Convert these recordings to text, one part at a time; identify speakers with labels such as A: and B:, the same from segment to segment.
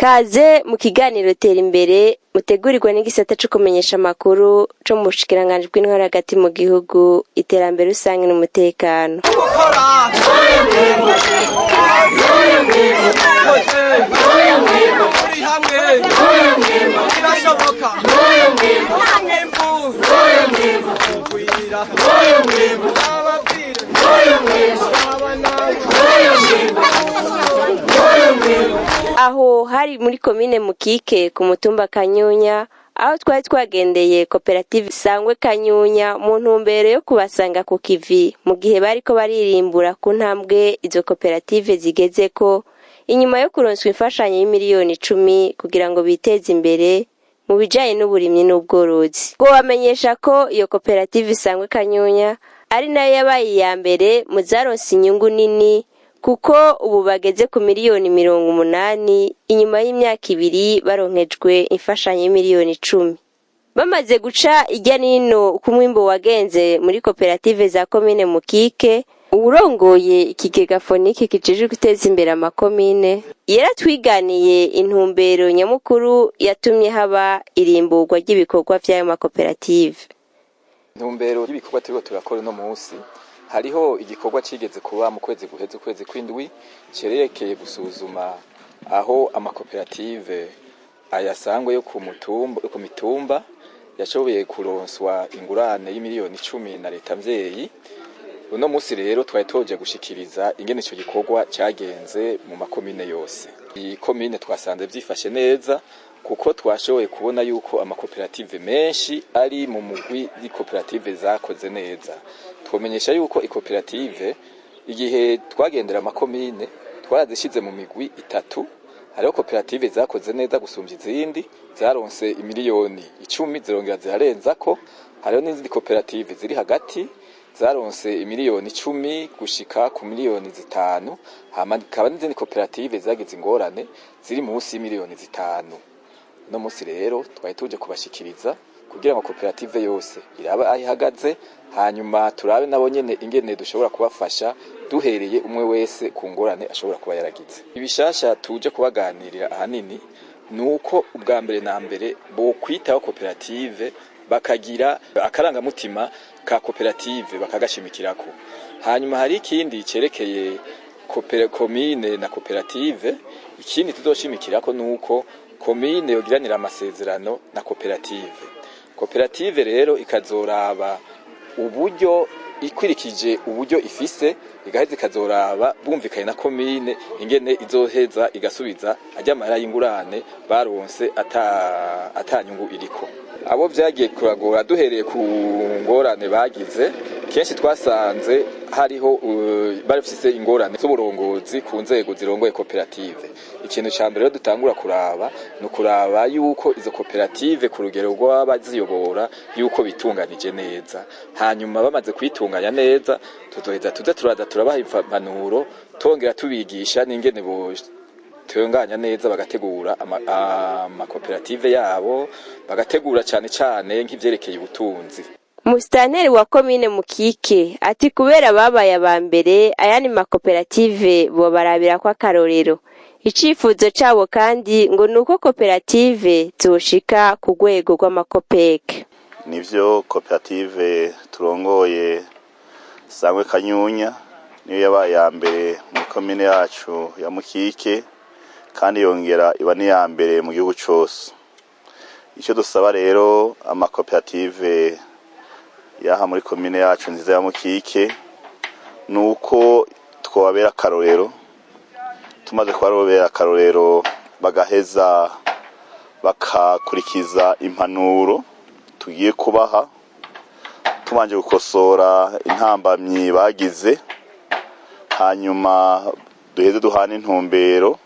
A: Kaze mu kiganiro Tera Imbere mutegurirwa n'igisata co kumenyesha amakuru co mu bushikiranganji bw'intwaro hagati mu gihugu, iterambere rusange n'umutekano.
B: Turi hamwe birashoboka, umwimbu ugwira, ababwire abana.
A: Aho hari muri komine Mukike ku mutumba Kanyunya, aho twari twagendeye koperative Sangwe Kanyunya mu ntumbero yo kubasanga ku kivi mu gihe bariko baririmbura ku ntambwe izo koperative zigezeko inyuma yo kuronswa imfashanyo y'imiliyoni 10 kugira ngo biteze imbere mu bijanye n'uburimyi n'ubworozi. Bamenyesha ko iyo koperative Sangwe Kanyunya ari nayo yabaye iya mbere mu zaronse inyungu nini, kuko ubu bageze ku miliyoni 80 inyuma y'imyaka 2 baronkejwe imfashanyo y'imiliyoni 10. Bamaze guca irya nino ku mwimbu wagenze muri koperative za komine Mukike, uwurongoye ikigega Fonike kijejwe guteza imbere amakomine yaratwiganiye intumbero nyamukuru yatumye haba irimburwa ry'ibikorwa vy'ayo makoperative.
C: Intumbero y'ibikorwa turiko turakora uno munsi, hariho igikorwa cigeze kuba mu kwezi guheze, ukwezi kw'indwi, cerekeye gusuzuma aho amakoperative ayasangwe yo ku mutumba, ku mitumba yashoboye kuronswa ingurane y'imiliyoni 10 na leta mvyeyi. Uno munsi rero twari toje gushikiriza ingene ico gikorwa cagenze mu makomine yose. Iyi komine twasanze vyifashe neza, kuko twashoboye kubona yuko amakoperative menshi ari mu mugwi w'ikoperative zakoze neza. Twomenyesha yuko ikoperative, igihe twagendera amakomine, twarazishize mu migwi itatu. Hariho koperative zakoze neza gusumvya izindi, zaronse imiliyoni 10 zirongera zirarenzako. Hariho n'izindi koperative ziri hagati, zaronse imiliyoni 10 gushika ku miliyoni 5, hama hakaba n'izindi koperative zagize ingorane ziri munsi y'imiliyoni 5. Uno munsi rero twari tuje kubashikiriza kugira ngo koperative yose irabe aho ihagaze, hanyuma turabe nabo nyene ingene dushobora kubafasha, duhereye umwe wese ku ngorane ashobora kuba yaragize. Ibishasha tuje kubaganirira ahanini nuko ubwa mbere na mbere bokwitaho koperative, bakagira akarangamutima ka koperative, bakagashimikirako. Hanyuma hari ikindi cerekeye komine na koperative. Ikindi tuzoshimikirako nuko komine yogiranira amasezerano na koperative. Koperative rero ikazoraba uburyo, ikwirikije uburyo ifise, igaheza ikazoraba bumvikanye na komine ingene izoheza igasubiza ajya amahera y'ingurane baronse ata nyungu iriko. Abo vyagiye kuragora, duhereye ku ngorane bagize, kenshi twasanze hariho bafise ingorane z'uburongozi ku nzego zirongoye koperative. Ikintu ca mbere rero dutangura kuraba ni ukuraba yuko izo koperative ku rugero rw'abaziyobora yuko bitunganije neza. Hanyuma bamaze kwitunganya neza, tuzoheza tuze turaza turabaha impanuro, tongera tubigisha n'ingene botunganya neza, bagategura amakoperative yabo, bagategura cane cane nk'ivyerekeye ubutunzi.
A: Musitanteri wa komine Mukike ati kubera babaye aba mbere, ayandi makoperative bobarabira ko akarorero. Icifuzo cabo kandi ngo nuko koperative zoshika ku rwego rw'amakopeke.
D: Nivyo, koperative turongoye Sangwe Kanyunya niyo yabaye ya mbere muri komine yacu ya Mukike, kandi yongera iba n'iya mbere mu gihugu cose. Icyo dusaba rero amakoperative yaha muri komine yacu nziza ya Mukike nuko twobabera akarorero. Tumaze kubabera akarorero, bagaheza bakakurikiza impanuro tugiye kubaha, tubanje gukosora intambamyi bagize, hanyuma duheze duhana intumbero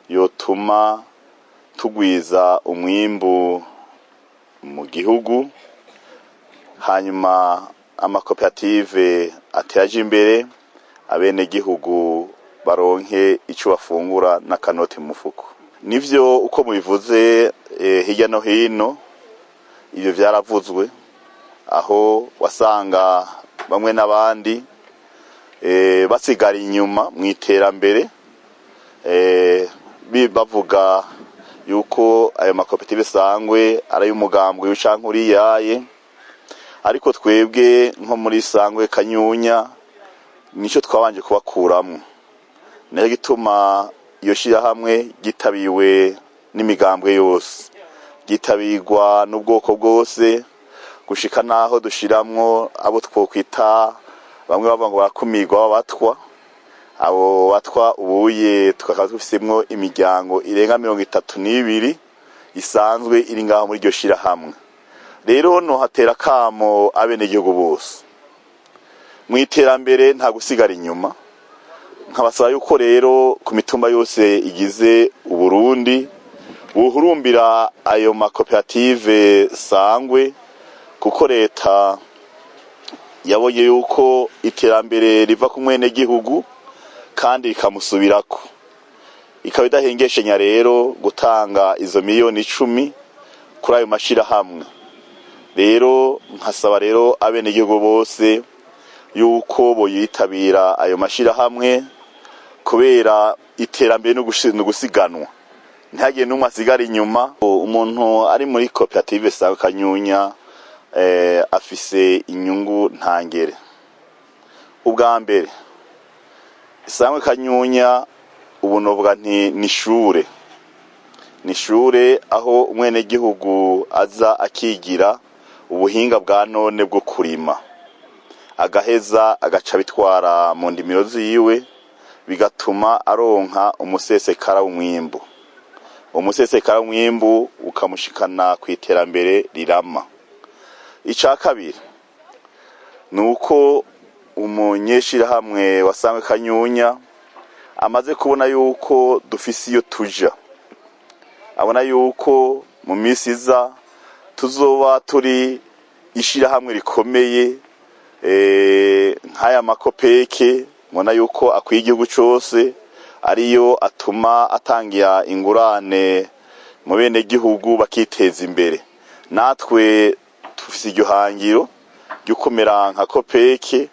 D: yotuma tugwiza umwimbu mu gihugu, hanyuma amakoperative ateraje imbere, abenegihugu baronke ico bafungura n'akanoti mu mufuko. Nivyo uko mubivuze, hirya no hino ibyo vyaravuzwe, aho wasanga bamwe n'abandi basigara inyuma mu iterambere, bavuga yuko ayo makoperative Sangwe ari ay'umugambwe canke uriyaye. Ariko twebwe nko muri Sangwe Kanyunya nico twabanje kubakuramwo. Nico gituma iyo shirahamwe ryitabiwe n'imigambwe yose, ryitabirwa n'ubwoko bwose, gushika naho dushiramwo abo twokwita bamwe bavuga ngo barakumirwa b'abatwa. Abo batwa ubuye tukaba dufisemwo imiryango irenga 32 isanzwe iri ngaho muri iryo shirahamwe. Rero nohatera akamo abenegihugu bose mu iterambere, nta gusigara inyuma. Nkabasaba yuko rero ku mitumba yose igize Uburundi buhurumbira ayo makoperative Sangwe, kuko leta yabonye yuko iterambere riva ku mwenegihugu kandi rikamusubirako, ikaba idahengeshenya rero gutanga izo miliyoni 10 kuri ayo mashirahamwe. Rero nkasaba rero abenegihugu bose yuko boyitabira ayo mashirahamwe, kubera iterambere no gusiganwa, ntihagire n'umwe asigara inyuma. Umuntu ari muri koperative Sangwe Kanyunya afise inyungu ntangere. Ubwa mbere, Sangwe Kanyunya ubu novuga nti ni ishure, ni ishure aho umwenegihugu aza akigira ubuhinga bwa none bwo kurima, agaheza agaca bitwara mu ndimiro ziwe, bigatuma aronka umusesekara w'umwimbu. Umusesekara w'umwimbu ukamushikana ku iterambere rirama. Ica kabiri ni uko umunyeshirahamwe wa Sangwe Kanyunya amaze kubona yuko dufise iyo tuja, abona yuko mu minsi iza tuzoba turi ishirahamwe rikomeye, nk'aya makopeke mbona yuko akwiye igihugu cose, ariyo atuma atangira ingurane mu bene gihugu bakiteza imbere. Natwe dufise iryo hangiro ryo kumera nka kopeke,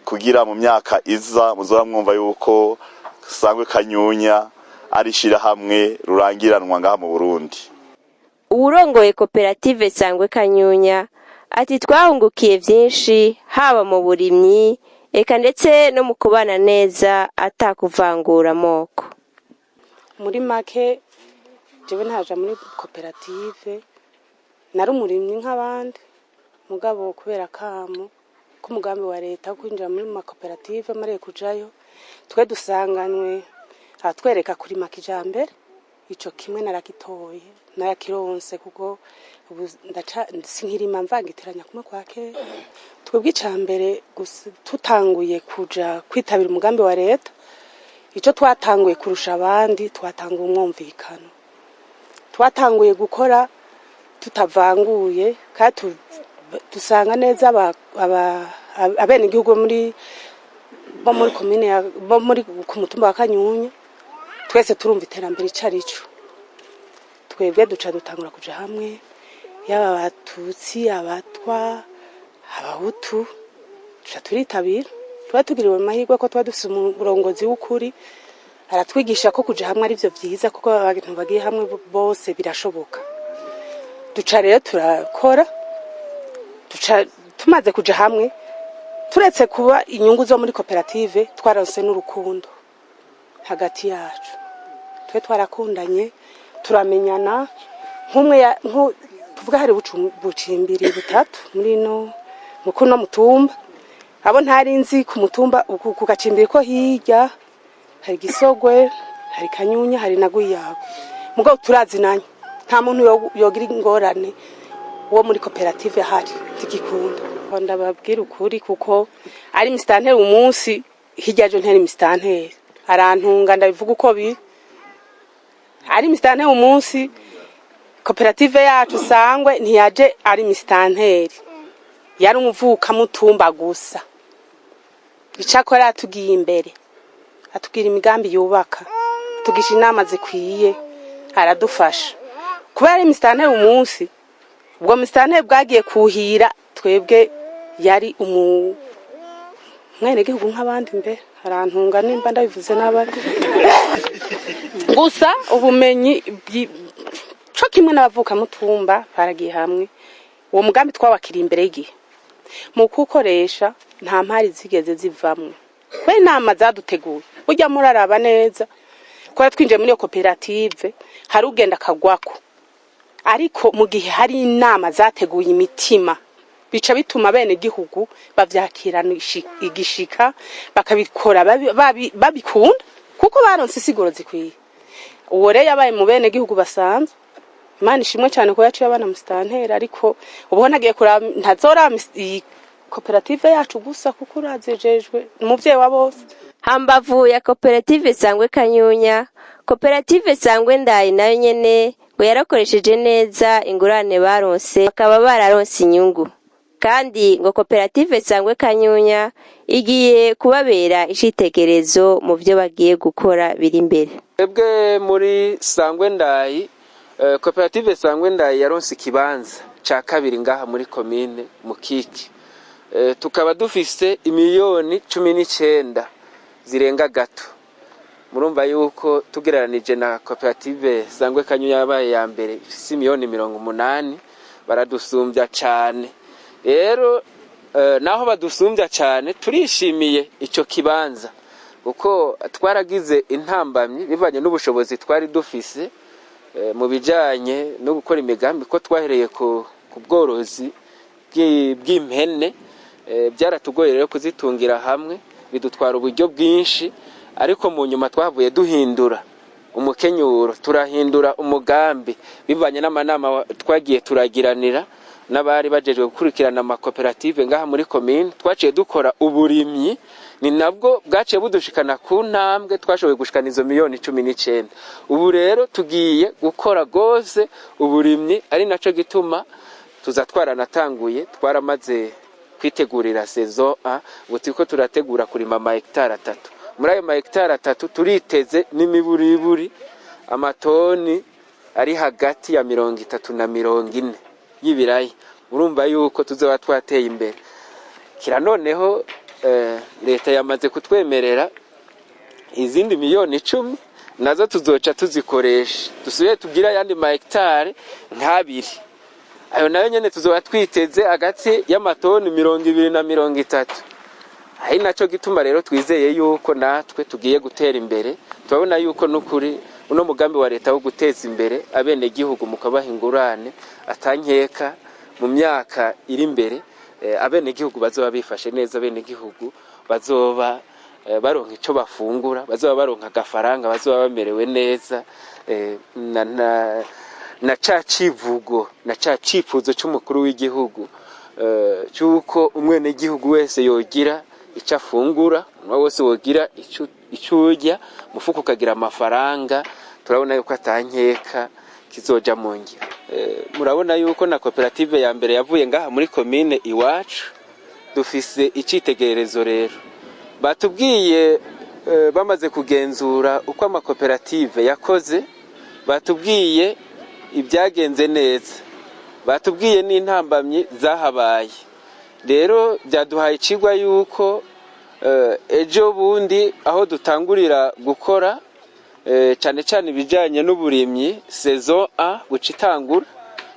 D: kugira mu myaka iza muzora mwumva yuko Sangwe Kanyunya ari ishirahamwe rurangiranwa ngaha mu Burundi.
A: Uwurongoye koperative Sangwe Kanyunya ati: "Twahungukiye vyinshi, haba mu burimyi, eka ndetse no mu kubana neza atakuvangura amoko."
E: Muri make, jewe ntaja muri koperative, nari umurimyi nk'abandi. Mugabo kubera akamo k'umugambi wa leta wo kwinjira muri makoperative, mariye kujayo, twe dusanganywe aratwereka kurima kijambere. Ico kimwe naragitoye, narakironse, kuko ubu ndaca sinkirima mvangitiranya kumwe kwa kera. Twebwe ica mbere, tutanguye kuja kwitabira umugambi wa leta, ico twatanguye kurusha abandi, twatanguye umwumvikano, twatanguye gukora tutavanguye, kandi dusanga neza abenegihugu bo muri komine bo muri ku mutumba wa Kanyunya. Twese turumva iterambere ico ari cyo. Twebwe duca dutangura kuja hamwe, yaba abatutsi, abatwa, abahutu, duca turitabira. Tuba tugiriwe amahirwe ko tuba dufise umurongozi w'ukuri, aratwigisha ko kuja hamwe ari vyo vyiza, kuko abantu bagiye hamwe bose birashoboka. Duca rero turakora, duca tumaze kuja hamwe, turetse kuba inyungu zo muri koperative, twaronse n'urukundo hagati yacu. Twe twarakundanye, turamenyana. Nk'umwe tuvuga hari bucimbiri butatu muri no mu kuno mutumba. Abo ntari nzi ku mutumba ku gacimbiri ko hirya, hari Gisogwe, hari Kanyunya, hari na Gwiyago. Mugabo turazinanye, nta muntu yogira ingorane wo muri koperative ahari tigikunda. Ndababwira ukuri, kuko ari misitanteri umunsi, hirya ejo nteri misitanteri, arantunga. Ndabivuga uko biri, ari misitanteri umunsi. Koperative yacu Sangwe ntiyaje ari misitanteri, yari umuvukamutumba gusa. Icakora yatugiye imbere, atubwira imigambi yubaka, atugisha inama zikwiye, aradufasha. Kuba yari misitanteri, umunsi ubwo misitanteri bwagiye kuhira twebwe, yari umu mwenegihugu nk'abandi. Mbere arantunga nimba ndabivuze n'abari gusa ubumenyi co kimwe n'abavukamutumba baragiye hamwe. Uwo mugambi twawakiriye imbere y'igihe mu kuwukoresha, nta mpari zigeze zivamwo kubera inama zaduteguye. Burya muraraba neza, kubera twinjiye muri iyo koperative hari ugenda akagwako, ariko mu gihe hari inama zateguye imitima, bica bituma bene gihugu bavyakirana igishika, bakabikora babikunda kuko baronse isiguro zikwiye. Uwo rero yabaye mu bene gihugu basanzwe. Imana ishimwe cyane ko yaciye abana musitanteri, ariko ubu nagiye kuraba ntazoraba iyi koperative yacu gusa, kuko urazejejwe umuvyeyi wa bose.
A: Hambavu ya koperative Sangwe Kanyunya, koperative Sangwe Ndayi nayo nyene ngo yarakoresheje neza ingurane baronse, bakaba bararonse inyungu. Kandi ngo koperative Sangwe Kanyunya igiye kubabera icitegerezo mu byo bagiye gukora biri imbere.
F: Twebwe muri Sangwe Ndayi, koperative Sangwe Ndayi yaronse ikibanza ca kabiri ngaha muri komine Mukike. Tukaba dufise imiliyoni 19 zirenga gato. Murumva yuko tugereranije na koperative Sangwe Kanyunya yabaye ya mbere ifise imiliyoni 80, baradusumbya cane. Rero naho badusumbya cane, turishimiye ico kibanza kuko twaragize intambamyi bivanye n'ubushobozi twari dufise mu bijanye no gukora imigambi, ko twahereye ku bworozi bw'impene. Byaratugoye rero kuzitungira hamwe, bidutwara uburyo bwinshi, ariko mu nyuma twavuye duhindura umukenyuro, turahindura umugambi bivanye n'amanama twagiye turagiranira n'abari bajejwe gukurikirana amakoperative ngaha muri komine. Twaciye dukora uburimyi, ni nabwo bwaciye budushikana ku ntambwe twashoboye gushikana izo miliyoni 19. Ubu rero tugiye gukora gose uburimyi, ari naco gituma tuza twaranatanguye, twaramaze kwitegurira saison A. Ubu turiko turategura kurima ama hectare 3. Muri ayo ma hectare 3 turiteze n'imiburiburi amatoni ari hagati ya 30 na 40 y'ibiraya. Urumva yuko tuzoba twateye imbere. Kira noneho leta yamaze kutwemerera izindi miliyoni 10, nazo tuzoca tuzikoresha dusubire tugire ayandi ma hectare nk'abiri. Ayo nayo nyene tuzoba twiteze hagati y'amatoni 20 na 30. Ari naco gituma rero twizeye yuko natwe tugiye gutera imbere. Turabona yuko n'ukuri uno mugambi wa leta wo guteza imbere abenegihugu mukabaha ingurane, atankeka mu myaka iri imbere abenegihugu bazoba bifashe neza, abenegihugu bazoba baronka ico bafungura, bazoba baronka agafaranga, bazoba bamerewe neza. Na ca civugo na ca cifuzo c'umukuru w'igihugu c'uko umwenegihugu wese yogira ico afungura, umwe wese wogira ico urya, mufuko ukagira amafaranga, turabona yuko atankeka kizoja mu ngiro. Murabona yuko na koperative ya mbere yavuye ngaha muri komine iwacu, dufise icitegererezo. Rero batubwiye, bamaze kugenzura uko amakoperative yakoze, batubwiye ibyagenze neza, batubwiye n'intambamyi zahabaye. Rero byaduhaye icigwa yuko ejo bundi aho dutangurira gukora cyane cyane ibijyanye n'uburimyi, saison A buca itangura,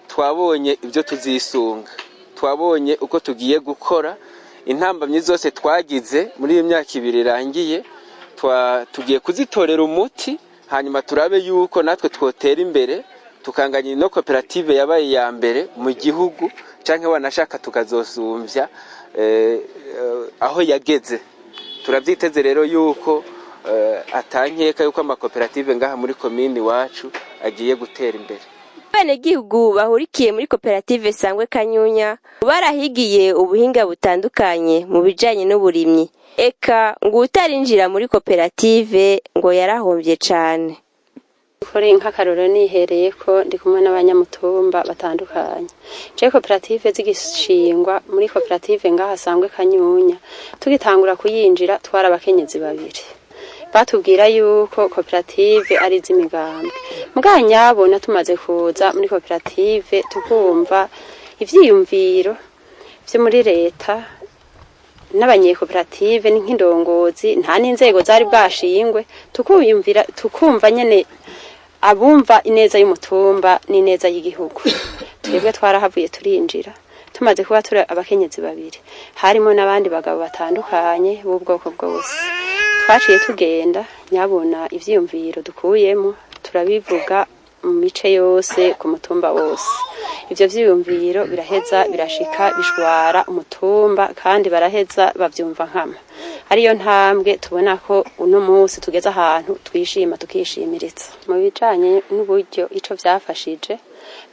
F: twabonye ibyo tuzisunga, twabonye uko tugiye gukora. Intambamyi zose twagize muri iyi myaka 2 irangiye, tugiye kuzitorera umuti, hanyuma turabe yuko natwe twotera imbere tukanganya ino koperative yabaye iya mbere mu gihugu, cyangwa wanashaka tukazosumbya aho yageze. Turabyiteze rero yuko atankeka yuko amakoperative ngaha muri komini iwacu agiye gutera imbere.
A: Abenegihugu bahurikiye muri koperative Sangwe Kanyunya barahigiye ubuhinga butandukanye mu bijanye n'uburimyi. Eka ngo utarinjira muri koperative ngo yarahombye cane.
G: Kuri nk'akarorero nihereye ko ndi kumwe n'abanyamutumba batandukanye. Je koperative zigishingwa muri koperative ngaha Sangwe Kanyunya, tugitangura kuyinjira twari abakenyezi babiri. Batubwira yuko koperative ari iz'imigambwe. Mugabo nyabona tumaze kuza muri koperative tukumva ivyiyumviro vyo muri leta n'abanyekoperative ni nk'indongozi, nta n'inzego zari bwashingwe, tukuyumvira tukumva nyene abumva ineza y'umutumba n'ineza y'igihugu. Twebwe twarahavuye turinjira tumaze kuba turi abakenyezi babiri, harimo n'abandi bagabo batandukanye b'ubwoko bwose. Twaciye tugenda nyabona ivyiyumviro dukuyemo turabivuga mu mice yose ku mutumba wose. Ivyo vyiyumviro biraheza birashika bishwara umutumba kandi baraheza bavyumva nkama. Ariyo ntambwe tubona ko uno munsi tugeze ahantu twishima tukishimiritsa. Mu bijanye n'uburyo ico vyafashije,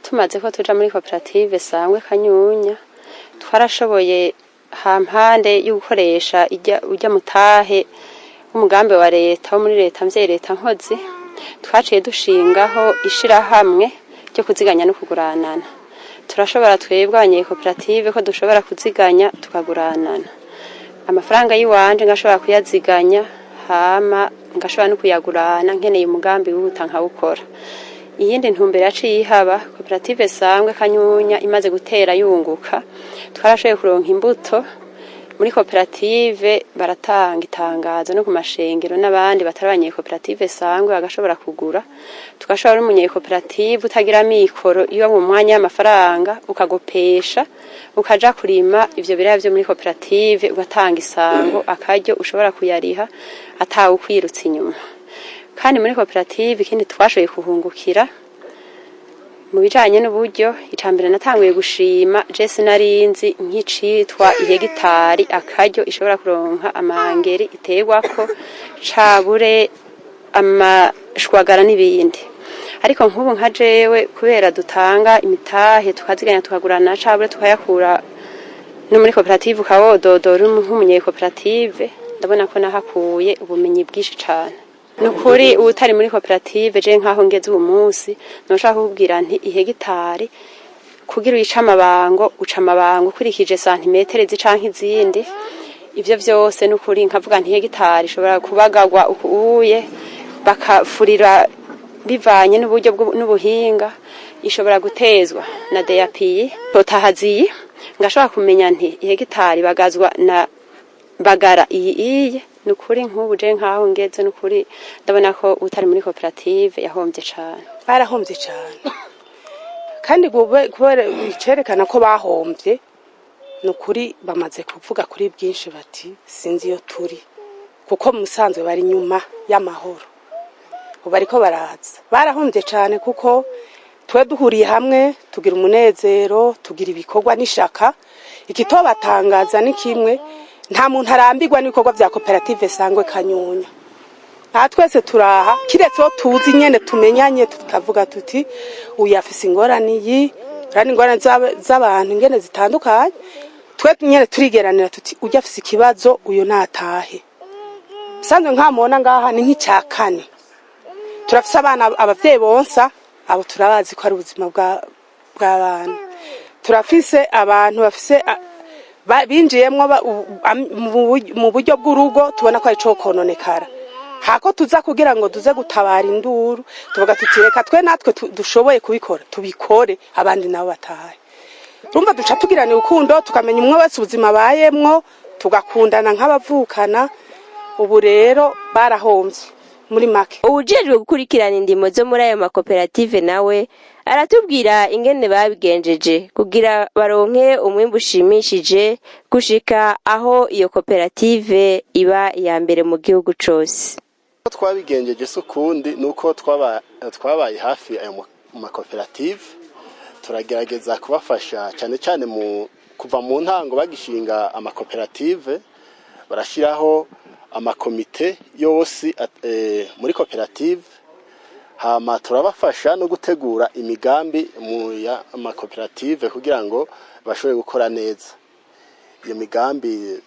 G: tumaze ko tuja muri koperative Sangwe Kanyunya, twarashoboye hampande yo gukoresha ujya mutahe w'umugambi wa leta wo muri leta mvyeyi leta nkozi, twaciye dushingaho ishirahamwe ryo kuziganya no kuguranana. Turashobora twebwe abanyekoperative ko dushobora kuziganya tukaguranana. Amafaranga y'iwanje ngashobora kuyaziganya, hama ngashobora no kuyagurana nkeneye umugambi wihuta nkawukora. Iyindi ntumbero yaciye ihaba, koperative Sangwe Kanyunya imaze gutera yunguka, twarashoboye kuronka imbuto muri koperative. Baratanga itangazo no ku mashengero n'abandi batari abanyekoperative Sangwe bagashobora kugura. Tugashobora n'umunyekoperative utagira amikoro, iyo mu mwanya w'amafaranga ukagopesha ukaja kurima ivyo biraya vyo muri koperative, ugatanga isango akaryo ushobora kuyariha atawukwirutse inyuma. Kandi muri koperative ikindi twashoboye kuhungukira mu bijanye n'uburyo, icambere natanguye gushima, je sinarinzi nk'icitwa ihegitari akaryo ishobora kuronka amangeri iterwako cabure amashwagara n'ibindi. Ariko nk'ubu nka jewe, kubera dutanga imitahe tukaziganya tukagurana cabure tukayakura no muri koperative, ukawododora nk'umunyekoperative, ndabona ko nahakuye ubumenyi bwinshi cane. Nukuri utari muri koperative, je nkaho ngeze uwo munsi noshaka kukubwira nti ihegitari kugira uyice amabango, uca amabango ukurikije santimetero izi canke izindi. Ivyo vyose nukuri nkavuga nti ihegitari ishobora kubagagwa uye bakafurira bivanye n'uburyo n'ubuhinga, ishobora gutezwa na DAPI totahaziyi, ngashobora kumenya nti ihegitari bagazwa na bagara iyi iye. Nukuri nk'ubu je nkaho ngeze, nukuri ndabona ko utari muri koperative yahombye cane.
E: Barahombye cane, kandi kubera icerekana ko bahombye, ni ukuri bamaze kuvuga kuri byinshi bati sinzi iyo turi, kuko musanzwe bari inyuma y'amahoro, ubu bariko baraza. Barahombye cane kuko twe duhuriye hamwe tugira umunezero, tugira ibikorwa n'ishaka. Ikitobatangaza ni kimwe, nta muntu arambirwa n'ibikorwa vya koperative Sangwe Kanyunya. Nta twese turaha, kiretse uwo tuzi nyene tumenyanye, tukavuga tuti uyu afise ingorane iyi, urani ingorane z'abantu ingene zitandukanye. Twe nyene turigeranira tuti ujya afise ikibazo, uyu natahe. Sanzwe nkamubona ngaha ni nk'icya kane. Turafise abana abavyeyi bonsa, abo turabazi ko ari ubuzima bw'abana. Turafise abantu bafise binjiyemwo mu buryo bw'urugo, tubona ko ari co kononekara hako tuza kugira ngo tuze gutabara induru, tuvuga tuti reka twe natwe dushoboye kubikora tubikore, abandi nabo batahe. Urumva duca tugirana urukundo, tukamenya umwe wese ubuzima abayemwo, tugakundana nk'abavukana. Ubu rero barahombye muri make.
A: Uwujejwe gukurikirana indimo zo muri ayo makoperative nawe aratubwira ingene babigenjeje kugira baronke umwimbu ushimishije gushika aho iyo koperative iba iya mbere mu gihugu cose.
D: Twabigenjeje si ukundi, ni uko twabaye hafi ayo makoperative, turagerageza kubafasha cyane cyane mu kuva mu ntango bagishinga amakoperative, barashyiraho amakomite yose muri koperative, hama turabafasha no gutegura imigambi mu ya amakoperative kugira ngo bashobore gukora neza. Iyo migambi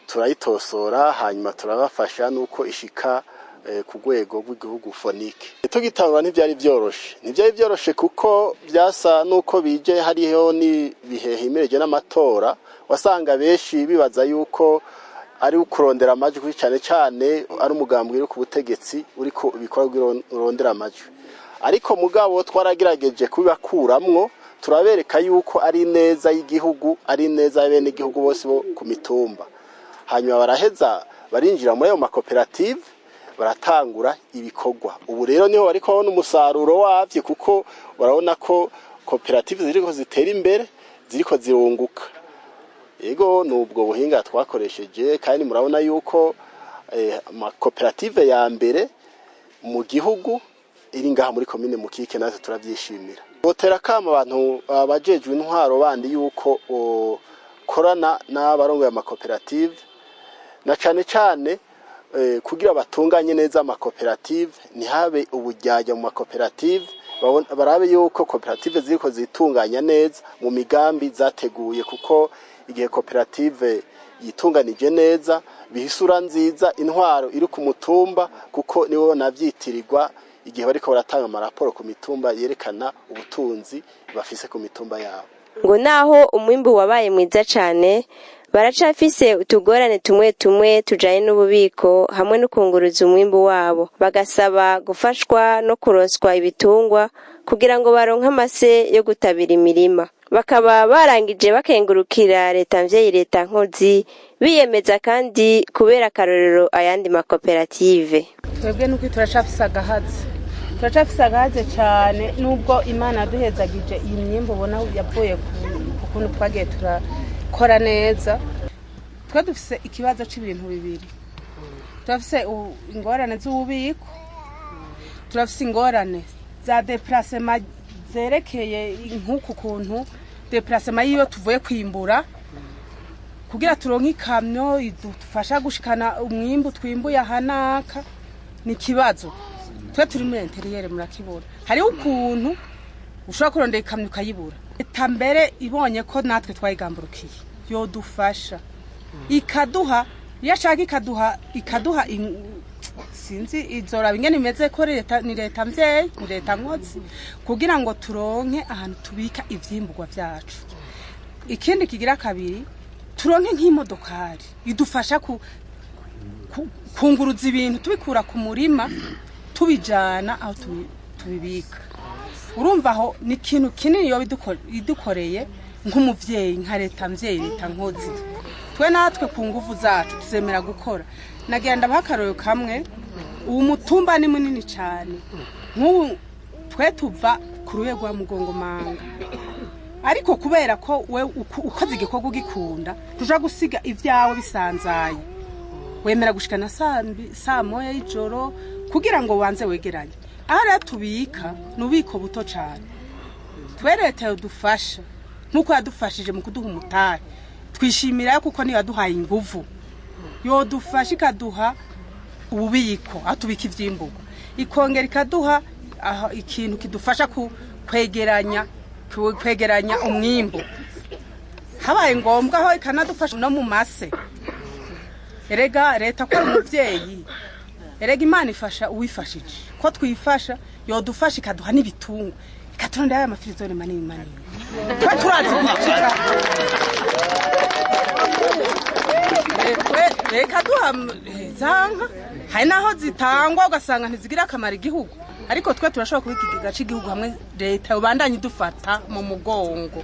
D: turayitosora, hanyuma turabafasha nuko ishika.
H: ku rwego rw'igihugu fonike. Tugitangura ntivyari vyoroshe, ntivyari vyoroshe kuko vyasa nuko bije hariho n'ibihe himirije n'amatora, wasanga benshi bibaza yuko ari ukurondera amajwi, cane cane ari umugambi uri ku butegetsi uriko ibikorwa urondera amajwi. Ariko mugabo twaragerageje kubibakuramwo, turabereka yuko ari neza y'igihugu, ari neza y'abene igihugu bose bo ku mitumba. Hanyuma baraheza barinjira muri ayo makoperative, baratangura ibikorwa. Ubu rero niho bariko babona umusaruro wavyo, kuko barabona ko koperative ziriko zitera imbere, ziriko zirunguka. Yego, nubwo buhinga twakoresheje, kandi murabona yuko amakoperative ya mbere mu gihugu iri ngaha muri komine Mukike, natwe turavyishimira. Botera akamo abantu abajejwe intwaro bandi yuko korana n'abarongoye amakoperative, na cane cane kugira batunganye neza amakoperative, ntihabe ubujyajya mu makoperative, barabe yuko koperative ziriko zitunganya neza mu migambi zateguye, kuko igihe koperative yitunganije neza biha isura nziza intwaro iri ku mutumba, kuko nibo navyitirirwa igihe bariko baratanga amaraporo ku mitumba yerekana ubutunzi bafise ku mitumba yabo.
A: Ngo naho umwimbu wabaye mwiza cane, baracafise utugorane tumwe tumwe tujanye n'ububiko hamwe no kunguruza umwimbu wabo, bagasaba gufashwa no kuronswa ibitungwa kugira ngo baronke amase yo gutabira imirima. Bakaba barangije bakengurukira leta mvyeyi, leta nkozi, biyemeza kandi kubera akarorero ayandi makoperative.
E: Twebwe nuko turacafise agahaze, turacafise agahaze cane, nubwo Imana yaduhezagije iyi myimbu ubona yavuye ku kuntu twagiye turakora neza. Twe dufise ikibazo c'ibintu bibiri: turafise ingorane z'ububiko, turafise ingorane za déplacement zerekeye nk'uku kuntu déplacement y'iyo tuvuye kwimbura, kugira turonke ikamyo idufasha gushikana umwimbu twimbuye ahanaka ni ikibazo. Twe turi muri intérieur, murakibona, hariho ukuntu ushobora kurondera ikamyo ukayibura. Leta mbere ibonye ko natwe twayigamburukiye, yodufasha ikaduha, iyo ashaka ikaduha sinzi izoraba ingene imeze, ko leta ni leta mvyeyi, ni leta nkozi, kugira ngo turonke ahantu tubika ivyimburwa vyacu. Ikindi kigira kabiri, turonke nk'imodokari idufasha kunguruza ibintu tubikura ku murima tubijana aho tubibika. Urumva aho ni ikintu kinini yoba idukoreye nk'umuvyeyi, nka leta mvyeyi, leta nkozi. Twe natwe ku nguvu zacu tuzemera gukora. Nagira ndabaha akarorero kamwe. Uwu mutumba ni munini cyane, nk'ubu twe tuva ku ruye rwa Mugongomanga, ariko kubera ko we ukoze igikorwa ugikunda, tuja gusiga ibyawe bisanzaye, wemera gushikana saa 1 y'ijoro kugira ngo wanze wegeranye. Aho rero tubika ni ububiko buto cyane. Twe leta yodufasha nk'uko yadufashije mu kuduha umutahe, twishimira kuko niyo yaduhaye inguvu. Yodufasha ikaduha ububiko aho tubika ivyimburwa, ikongera ikaduha aho ikintu kidufasha kwegeranya umwimbu. Habaye ngombwa aho ikanadufasha no mu mase. Erega leta ko ari umuvyeyi, erega Imana ifasha uwifashije, ko twifasha yodufasha ikaduha n'ibitungwa, ikaturondera aya mafirizone manini manini, twe turazi gucika. Reka duha za nka, hari naho zitangwa ugasanga ntizigira akamaro igihugu, ariko twe turashobora kubika ikigega c'igihugu hamwe leta yobandanya idufata mu mugongo.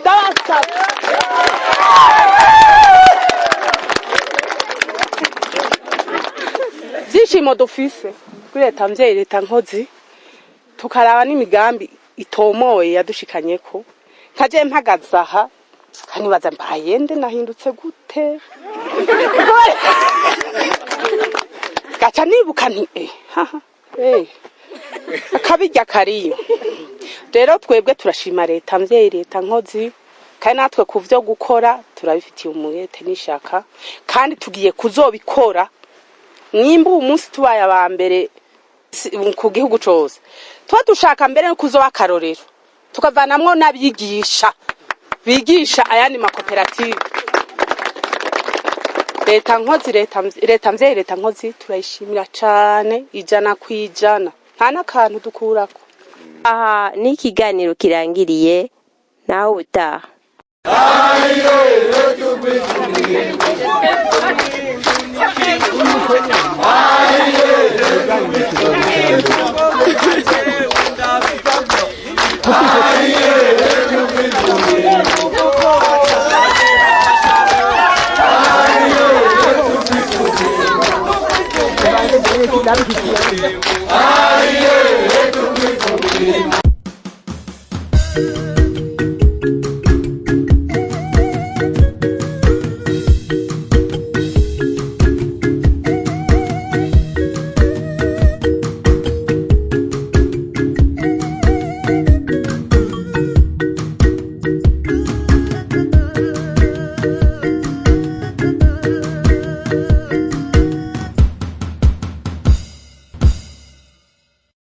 E: Ndabasaba byishimo dufise kuri leta mvyeyi, leta nkozi, tukaraba n'imigambi itomoye yadushikanyeko. Nkaje mpagaze aha nkanibaza mbaye nde, nahindutse gute? Gaca nibuka nti haha, akabirya kariyo. Rero twebwe turashima leta mvyeyi, leta nkozi, kandi natwe ku vyo gukora turabifitiye umwete n'ishaka, kandi tugiye kuzobikora. Nimba uwu munsi tubaye aba mbere ku gihugu cose, tuba dushaka mbere no kuzoba akarorero, tukavanamwo n'abigisha bigisha ayandi makoperative. Leta nkozi, leta mvyeyi, leta nkozi, turayishimira cane 100%, nta n'akantu dukurako.
A: Aha ni ikiganiro kirangiriye, naho ubutaha.